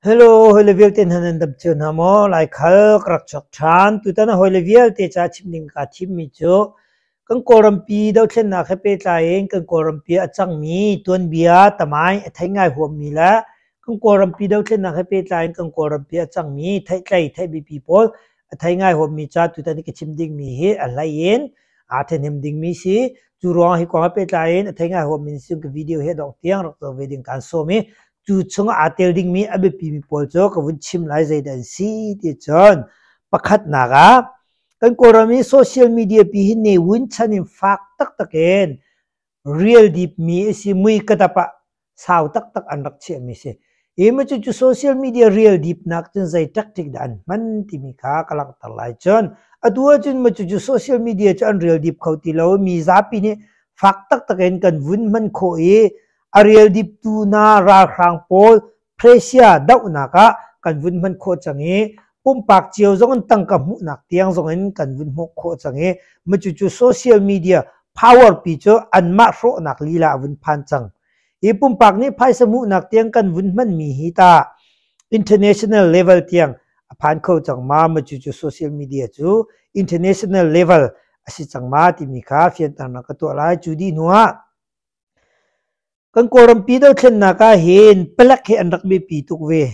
Hello, hawile vialte hna nan dam cio hna maw? Laikhal ka rak chuak ṭhan. Tutan ah hawile vialte ca chim ding kaa thimmi cu kan Kawlrampi dothlennak he pehtlai in kan Kawlrampi ah a cangmi tuanbia tamai a thei ngai huammi le kan Kawlrampi dothlennak he pehtlai in kan Kawlrampi ah a cangmi theihtlei theihbiapi pawl a thei ngai huammi ca tutan i ka chim dingmi hi a hlei in aa ṭhahnem dingmi si. Cu ruangah hi kong he pehtlai in a thei ngai huammi na si ka video hi a dongh tiang rak zoh ve ding kaan sawm i cu chungah aa tel dingmi a biapimi pawl cu ka vun chim lai zeidah an si ti cun pakhatnak ah kan Kawlram i social media pi hi Ne Win chan in fak taktak in real deep mi a si mui kadap ah sau taktak an rak chiahmi si. Hi ma cu cu social media real deep nak cun zei tactic dah an hman timi kha ka langhter lai. Cun atu ahcun ma cu cu social media cu an real deep kho ti lo mi zapi nih fak taktak in kan vun hman khawh i a real diptu hna ralhrang pawl Prussia dohnak ah kan vun hman khawh cang i pumpak cio zong in tangka hmuhnak tiang zong in kan vun hmuh khawh cang i cucu social media power pi cu anmah hrawhnak lila a vun phan cang. Hi pumpak nih phaisa hmuhnak tiang kan vun hmanmi hi ta international level tiang a phan kho cang ma ma cucu social media cu international level a si cang ma timi kha fianternak ka tuah lai. Cu dih hnu ah Kan Kawlrampi dothlennak ah hin palek hi an rak biapi tuk ve.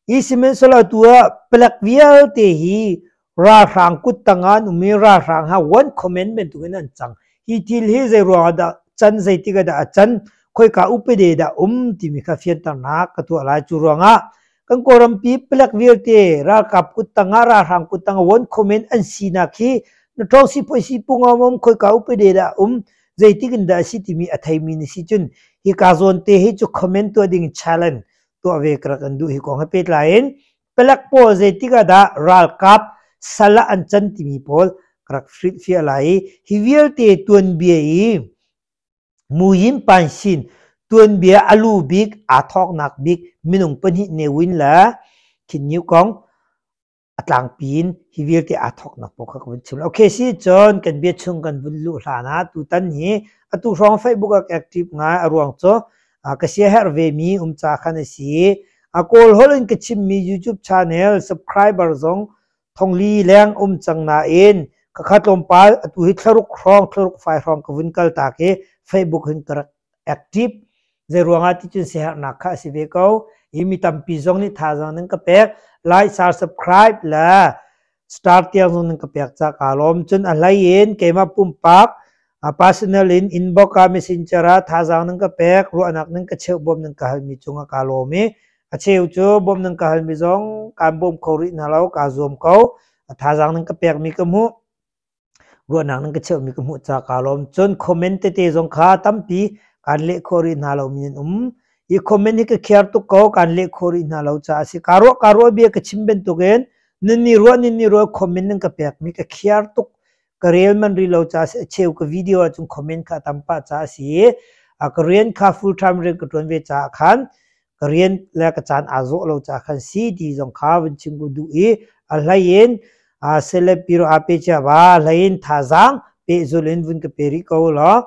Hi sihmanhsehlaw atu ah palek vialte hi ralhrang kuttang ah an um i ralhrang ha one comment bantukin an cang. Hi thil hi zei ruangah dah can, zeitik ah dah a can, khoika upade dah um timi kha fianternak ka tuah lai. Cu ruangah kan Kawlrampi palek vialte ralkap kuttang ah ralhrang kuttang ah one comment an sinak hi na ṭhawng sipuaisi pungam um khoika upade dah um zeitik in dah a si timi a theimi na si cun hika zawn te hi cu comment tuah ding challenge tuah ve ka rak in duh. Hi kong he pehtlai in palek pawl zeitik ah dah ralkap sal ah an can timi pawl ka rak hrilhfiah lai i hi vialte tuanbia i Muyin Pansin tuanbia a lu bik aa thawknak bik minung pahnih Ne Win le Khin Nyunt kong a tlangpi in hi vialte aa thawknak pawl kha ka vun chim. Okay si cun kan bia chung kan vun luh hlan ah tutan hi atu hrawng Facebook ah active ngai a ruang cu ka siaherh ve mi um ca khan a si. A Kawl holh in ka chimmi YouTube channel subscriber zong thongli leng um cang nain khakha tlawmpal atu hi thlaruk hrawng thlaruk fai hrawng ka vun kal tak i Facebook hin ka rak active. Zeiruangah ti cun siaherhnak kha a si ve ko. Hi mi tampi zong nih thazaang nan ka pek. Like, share, subscribe le star tiang zong nan ka pek ca kaa lawm. Cun a hlei in keimah pumpak personal in inbox ah messenger ah thazaang nan ka pek, ruahnak nan ka cheuh, bawm nan ka halmi cungah kaa lawm i a cheu cu bawm nan ka halmi zong kaan bawm kho rih hna lo, kaa zuam ko. Thazaang nan ka pekmi ka hmuh. Ruahnak nan ka cheuhmi ka hmuh caah kaa lawm. Cun comment tete zong kha tampi kaan leh khawh rih hna lomi nan um. Hi comment hi ka khiar tuk ko, kaan leh khawh rih hna lo caah a si. Kaa ruah kaa ruah bia ka chim bantukin nan nih ruah nan nih ruah comment nan ka pekmi ka khiar tuk. Ka rel manh rih lo caah a si. A cheu ka video ahcun comment kha a tam pah caah a si i ka rian kha full time rian ka ṭuan ve caah khan ka rian le ka caan aa zawh lo caah khan si ti zong kha vun chim ku duh i a hlei in celeb biro aa pe cia ba hlei in thazaang pehzul in vun ka pe rih ko law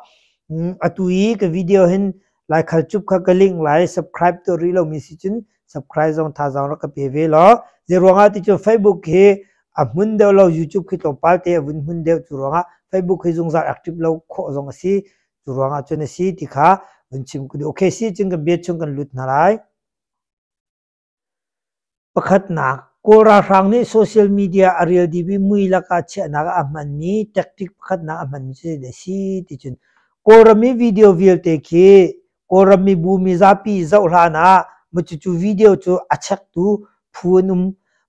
atu i ka video hin laikhal cup kha ka link lai. Subscribe tuah rih lomi si cun subscribe zong thazaang rak ka pe ve law. Zei ruangah ti cu Facebook hi a hmun deuh lo, YouTube khi tlawmpal te a vun hmun deuh. Cu ruangah Facebook hi zungzal active lo khawh zong a si. Cu ruangah cun a si ti kha vun chim ka duh. Okay si cun kan bia chung kan lut hna lai. Pakhatnak, Kawl ralhrang nih social media a rel dihmi mui lakah chiahnak ah a hmanmi tactic pakhatnak a hmanmi cu zeidah a si ti cun Kawlram i video vialte khi Kawlram mibu mizapi zoh hlan ah cucu video cu a chektu phu an um.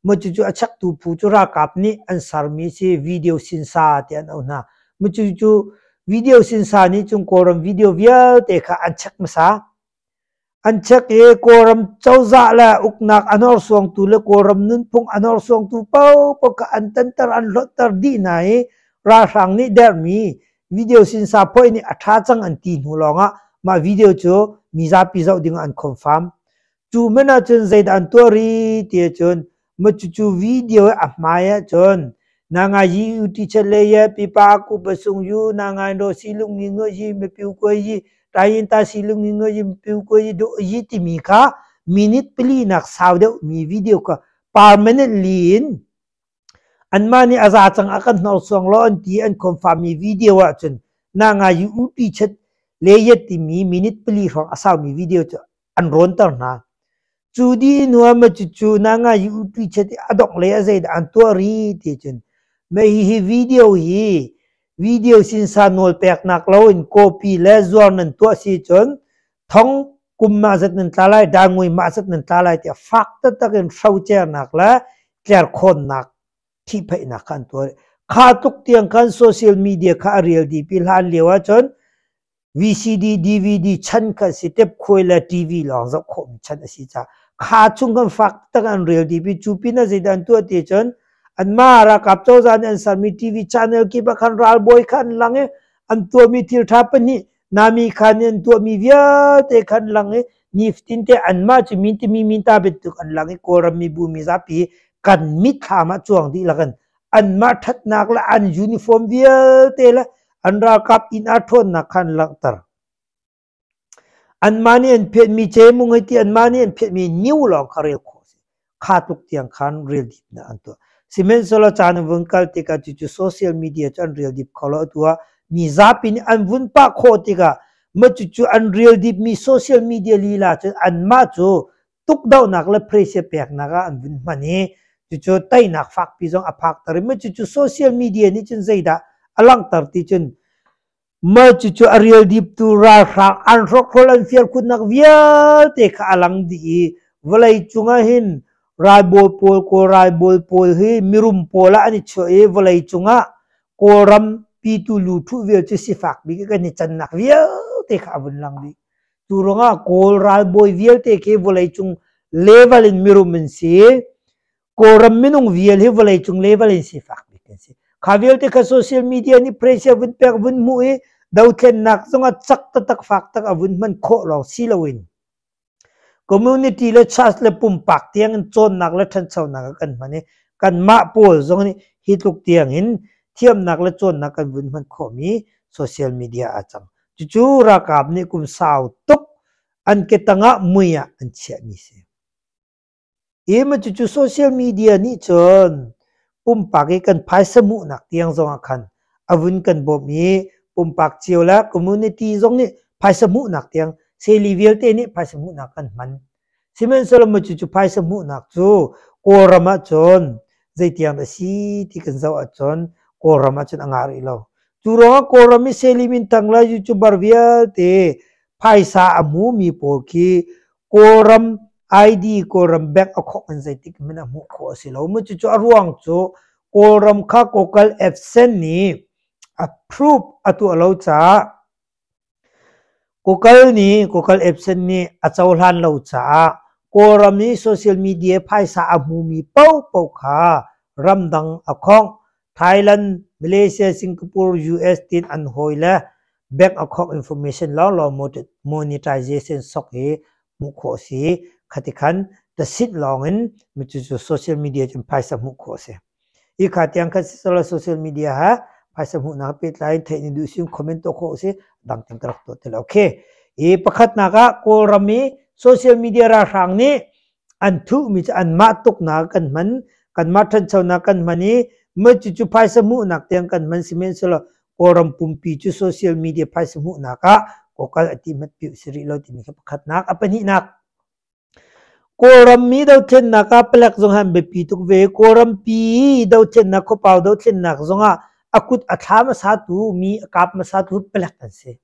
Cucu a chektu phu cu ralkap nih an sermi si video sinsa tiah an auh hna. Cucu video sinsa nih cun Kawlram video vialte kha an chek hmasa. An chek i Kawlram cozah le uknak a hnorsuangtu le Kawlram nunphung a hnorsuangtu paohpaoh kha an tanter an hlawtter dih hna i ralhrang nih derhmi video sinsa phoih nih a ṭha cang an ti hnu lawngah mah video cu mizapi zoh dingah an confirm. Cu hmanh ahcun zeidah an tuah rih ti ahcun maw cucu video i a hmai ahcun na ngai yi u ti chet le ye pipa ku pa sung yu na ngai ro si lung ngi ngo yi mi piu ko yi tayin ta si lung ngi ngo yi mi piu ko yi do yi timi kha Minute pali nak sau deuh mi video kha permanently in anmah nih a za cang a kan hnorsuang law an ti an confirm mi video ahcun na ngai u pi chet le yet timi minute pali hrawng a saumi video cu an rawnter hna. Cu dih hnu ah cucu na ngai u pi chet i a dongh lei ah zeidah an tuah rih ti cun mah hihi video hi video sinsa nawl peknak loin copy le zuar nan tuah si cun thong kum mah zat nan tla lai, dangui mah zat nan tla lai tiah fak taktak in hrocernak le tlerkhawnnak ṭhihphaihnak kha an tuah. Kha tluk tiang khan social media kha a rel dih pi hlan lio ahcun VCD, DVD chan kha si tepkhuai le TV lawng zoh khawhmi chan a si caah kha chung kan fak tak an rel dih pi cu pin ah zeidah an tuah ti cun anmah ralkap cozah nih an sermi TV channel kip ah khan ralbawi kha an lang i an tuahmi thil ṭha pahnih nami kha nih an tuahmi vialte kha an lang i nifatin te anmah cu min timi minta bantuk an lang i Kawlram mibu mizapi kan mitthlam ah cuang dihlak in anmah ṭhatnak le an uniform vialte le an ralkap inn ah ṭhawnnak kha an langhter. Anmah nih an phiahmi cemung hei ti anmah nih an phiahmi new lawng kha rel khawh a si. Kha tluk tiang khan rel dipnak an tuah. Sihmanhsehlaw caan an vun kal tikah cucu social media cu an rel dip kho lo. Atu ah mi zapi nih an vun pah khawh tikah mah cucu an rel dipmi social media lila cun anmah cu tukdohnak le pressure peknak ah an vun hman i cucu teinak fakpi zong a phakter i mah cucu social media nih cun zeidah a langhter ti cun mah cucu a rial diptu ralhrang an hrokhrol an fialkhutnak vialte kha a lang dih i vawlei cungah hin ralbawi pawl kawl ralbawi pawl hi mirum pawl ah an i chuah i vawlei cungah Kawlram pitu lu thuh vial cu sifak bik i kan i cannak vialte kha a vun lang dih. Cu ruangah Kawl ralbawi vialte khi vawleicung level in mirum an si. Kawlram minung vial hi vawleicung level in sifak bik an si. Kha vialte kha social media nih pressure vun pek vun hmuh i dothlennak zongah cak taktak fak tak a vun hman khawh lawng si loin Community le church le pumpak tiang in cawnnak le ṭhanchonak ah kan hman i kanmah pawl zong nih hi tluk tiang in thiamnak le cawnnak kan vun hman khawhmi social media ah cang. Cucu ralkap nih kum sau tuk an ketang ah mui ah an chiahmi si. Hi cucu social media nih cun pumpak i kan phaisa hmuhnak tiang zongah khan a vun kan bawmh i pumpak cio le community zong nih phaisa hmuhnak tiang seli vialte nih phaisa hmuhnak kan hman. Sihmanhsehlaw maw cucu phaisa hmuhnak cu Kawlram ahcun zeitiang dah si ti kan zoh ahcun Kawlram ahcun a ngah rih lo. Cu ruangah Kawlram i seli minthang le YouTuber vialte phaisa a hmumi pawl khi Kawlram ID Kawlram bank a khawk in zeitik hmanh ah hmuh khawh a si lo. Mu cucu a ruang cu Kawlram kha Google AdSense nih approve a tuah lo caah Google nih Google AdSense nih a cohlan lo caah Kawlram i social media phaisa a hmumi paohpaoh kha ramdang a khongh. Thailand, Malaysia, Singapore, US tiin an hawile bank account information lawnglawng monetization sok hi hmuh khawh a si. Khati khan tasinh lawng in cucu social media cun phaisa hmuh khawh a si. Hi kha tiang khan siselaw social media ha phaisa hmuhnak pehtlai in theih na duh si comment tuah khawh a si. Dang tiang ka rak tuah ti lo. Okay. Hi pakhatnak ah Kawlram i social media ralhrang nih an thuhmi cu anmah tuknak kan hman kanmah ṭhanchonak kan hman i mah cucu phaisa hmuhnak tiang kan hman sihmanhsehlaw Kawlram pumpi cu social media phaisa hmuhnak ah kokal a ti hmat piu si rih lo timi kha pakhatnak a pahnihnak Kawlram mi dothlennak ah palek zong han biapi tuk ve Kawlram pi dothlennak khuapau dothlennak zongah a kut a thla hmasa tu mi a kap hmasa tu palek an si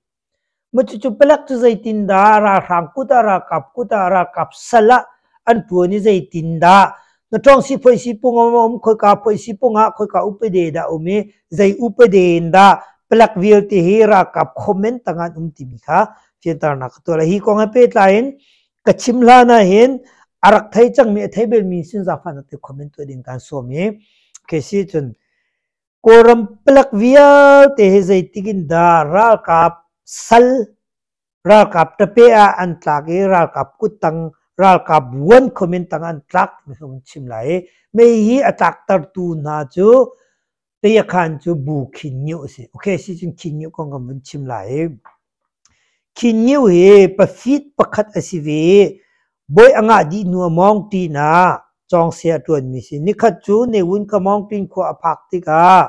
Cucu palek cu zeitindah ralhrang kut ah ralkap kut ah ralkap sal ah an ṭuan i zeitindah na ṭawng siphuaisi pung a um khoika phuaisi pung ah khoika upade dah a um i zei upade in dah palek vialte hi ralkap comment tang ah an um timi kha fianternak ka tuah lai. Hi kong he pehtlai in ka chim hlan ah hin a rak thei cangmi a thei belmi sin zaangfahnak te comment tuah ding kaan sawm i kesi cun Kawlram palek vialte hi zeitik in dah ralkap sal, ralkap tape ah an tlak i ralkap kuttang, ralkap vuan khomin tang an tlak timi kha vun chim lai i mei hi a tlaktertu hna cu Tayakhan cu Bu Khin Nyo a si. Okay, si cun Khin Nyo kong kan vun chim lai i Khin Nyo hi pafit pakhat a si ve i. Bawi a ngah dih hnu ah Mawngtin ah cawngsia a ṭuanmi si. Nikhat cu Ne Win kha Mawngtin khua a phak tikah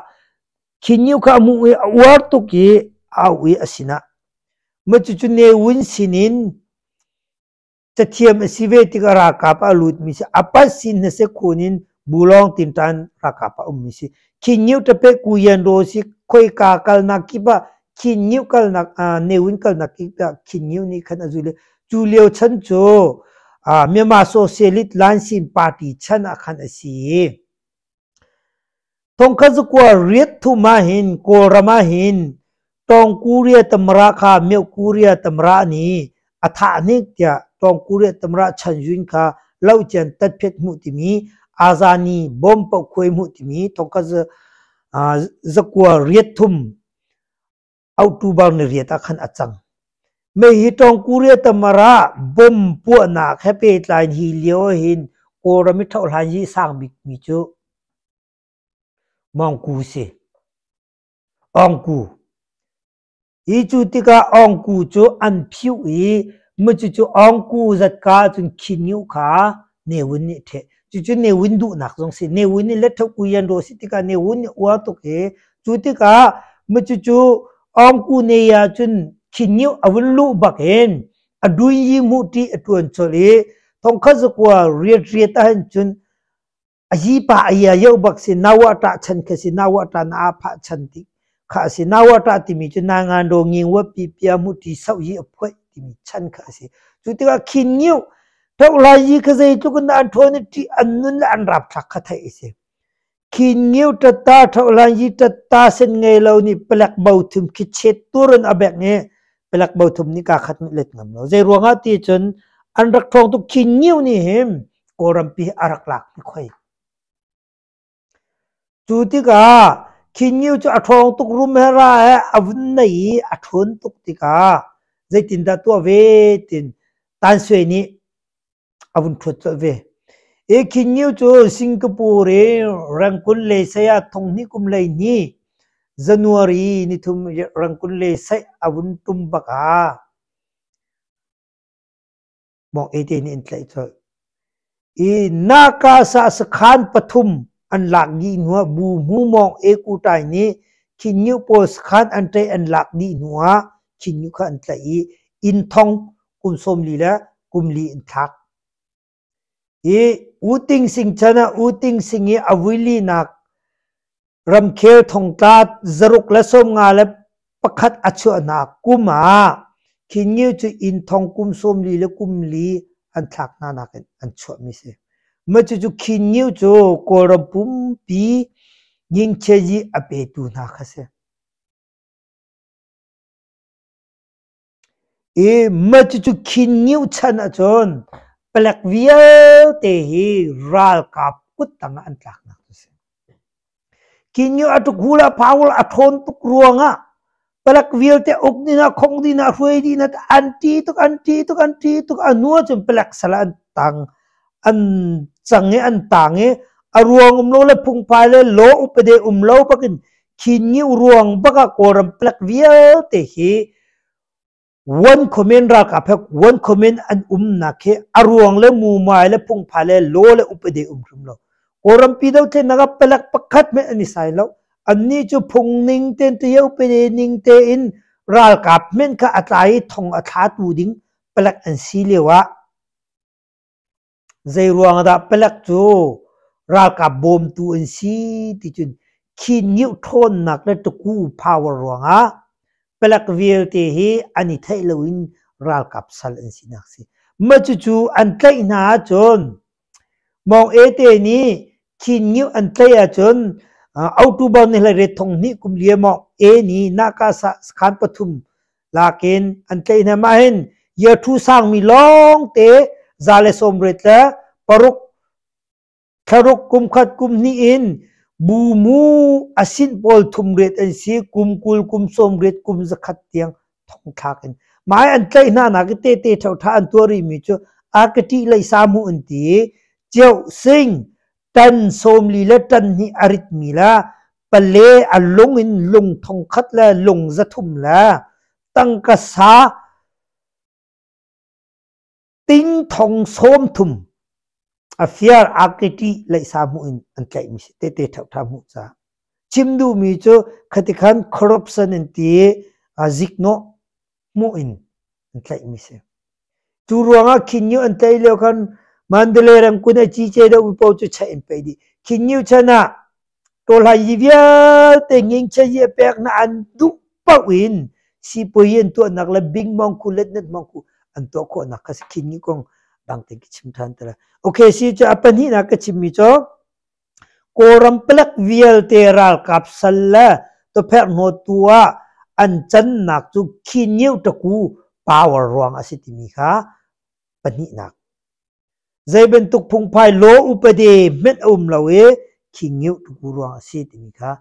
Khin Nyu kha a hmuh i a uar tuk i a auh i a sinah, Mah cucu Ne Win sinin Cathiam a si ve tikah ralkap ah a lutmi si. A pat sin hnasek khun in bulawng tinṭan ralkap ah a ummi si. Khin Ngiu ṭapeh Kuyan Ro si khoika kalnak kip ah Khin Ngiu kalnak Ne Win kalnak kip ah Khin Ngiu nih khan a zul i cu lio chan cu Myanmar Socialist Lansin Party chan ah khan a si i Thongkhat zakua riat thum ahhin Kawlram ahhin Tawng Korea Tamara kha Myoh Korea Tamara nih a thah hnik tiah Tawng Korea Tamara Chan Yun kha lohcian tatphiat hmuh timi Azani bom paohkhuai hmuh timi thongkhat zakua riat thum October ni riat ah khan a cang. Mei hi Tawng Korea Tamara bom puahnak he pehtlai in hi lio ahhin Kawlram i ṭhohhlan hi sang bikmi cu Mawngku si. Awngku. Hi cu tikah awngku cu an phiuh i cucu awngku zatka ahcun Khin Ngiu kha Ne Win nih a ṭheh. Cucu Ne Win duhnak zong si. Ne Win nih letṭho kuyan ro si tikah Ne Win nih uar tuk i cu tikah cucu awngku ne ahcun Khin Ngiu a vun luh bak in a dui yi hmuh ṭih a ṭuan colh i thongkhat zakua riat riat ahhin cun a hi pa a ia yo bak si nawa ṭah chan kha si nawa ṭah na aa phah chan ti kha a si nawa ṭah timi cu na ngan ro nging wa pi pia mu ṭi sau yi a phuai timi chan kha a si cu tikah khin ngiu ṭoh lai yi kha zeitluk in an ṭhawn i ṭih an nun le an rapthlak kha theih a si khin ngiu ṭatta ṭhoh lai yi ṭatta sen ngei lo nih palek bo thum khi chet tur in a bek i palek bo thum nih ka khat let ngam lo zei ruangah ti cun an rak ṭhawng tuk khin ngiu nih him Kawlrampi a rak lak ti khoi. Cu tikah Khin Ngiu cu a ṭhawng tuk rum he ra he a vun nei i a ṭhawn tuk tikah zeitindah tuah ve tin Tan Sui nih a vun ṭhuat colh ve. I Khin Ngiu cu Singapore i Rangoon le saya thonghnih kum 12 January nithum Rangoon le sai a vun ṭum bak ah Mawng ete nih an tlaih colh. I Nakasa sakhan pathum an lak dih hnuah Bu Hmu Mawng E Ku Tai nih Khin Ngiu pawl sakhan an ṭaih an lak dih hnuah Khin Ngiu kha an tlaih i inn thong kum 40 le kum li an thlak. I U Ting Sing chan ah U Ting Sing i a vuilinak Ramkhel thongtla 651 a chuahnak kum ah Khin Ngiu cu inn thong kum 44 an thlak hna nakin an chuahmi si. Mah cucu Khin Ngiu cu Kawlram pumpi ngingchiayi a petu hna kha si. I mah cucu Khin Ngiu chan ahcun palek vialte hi ralkap kuttang ah an tlaknak cu si. Khin Ngiu a tuk hul ah power a ṭhawn tuk ruangah palek vialte uk ding ah khong ding ah hruai ding ah an ṭih tuk an ṭih tuk an ṭih tuk a hnu ahcun palek sal ah an tang an cang i an tang i a ruang um lo le phungphai le law upade um lo bakin Khin Ngiu ruang bak ah Kawlram palek vialte hi one comment ralkap he one comment an umnak hi a ruang le mumai le phungphai le law le upade um hrim lo. Kawlrampi dothlennak ah palek pakhat hmanh an i sai lo. Annih cu phung ning tein te upade ning tein ralkap hmanh kha a tlai i thong a thlatu ding palek an si lio ah Zeiruang dah palek cu ralkap bawmtu an si ti cun Khin Ngiuh ṭhawnnak le tuku power ruangah palek vialte hi an i theih loin ralkap sal an sinak si. Mah cucu an tlaih hna ahcun Mawng Ete nih Khin Ngiuh an tlaih ahcun October ni hlei thong hnih kum li Mawng E nih Nakasa sakhan pathum lakin an tlaih hna. Mah hin year 2 sangmi lawngte 186 thlaruk kum khat kum hnih in bu mu a sinh pawl thum riat an si kum 20 kum 80 kum 100 tiang thongthlak in mai an tlaih hna nak i tete ṭhoṭha an tuah rihmi cu akati lei samu an ti ceuh sing tan 40 le tan hnih a ritmi la pale a lung in lung thong khat le lung 300 le tangka sa. Ting thong 30 a fiar akiti leisa hmuh in an tlaihmi si tete ṭhauṭha hmuh caah. Chim duhmi cu khatikhan corruption in ti ziknawh hmuh in an tlaihmi si. Cu ruangah Khin Nyu an tlaih lio khan Mandalay ramkun a cice deuhmi paoh cu cheih in peih dih. Khin Nyu chan ah tawhlai vialte ngingche yi a pek na an duh paoh in sipuai an tuahnak le bingmong khu letnet mong khu an tuah khawhnak kha si Khin Nyu kong dang tein ka chim ṭhan te lai. Okay, si cu a pahnihnak ka chimmi cu Kawlram palek vialte ralkap sal le tawpherh-hnawttu ah an cannak cu Khin Taku power ruang a si timi kha pahnihnak. Zei bantuk phungphai law upade hmenh a um lo i Khin Taku ruang a si timi kha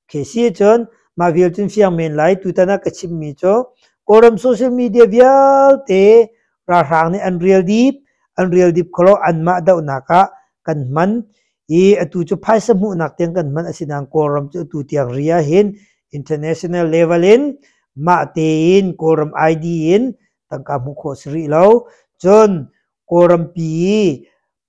khi si cun mah vial cun fiang men lai. Tutan ah ka chimmi cu Kawlram social media vialte ralhrang nih an rial dip, an rial dip kholo anmah dohnak ah kan hman i atu cu phaisa hmuhnak tiang kan hman. Asinain Kawlram cu atu tiang ri ah hin international level in mah tein Kawlram ID in tangka hmuh khawh si rih lo. Cun Kawlrampi i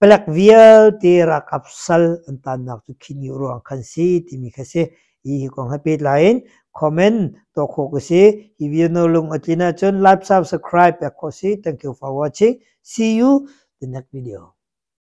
palek vialte ralkap sal an tannak cu Khin Yu ruang khan si timi kha si. Hi hi kong he pehtlai in comment tuah khawh ka si. Hi video na lung a tlin ahcun like, subscribe pek khawh si. Thank you for watching. See you the next video.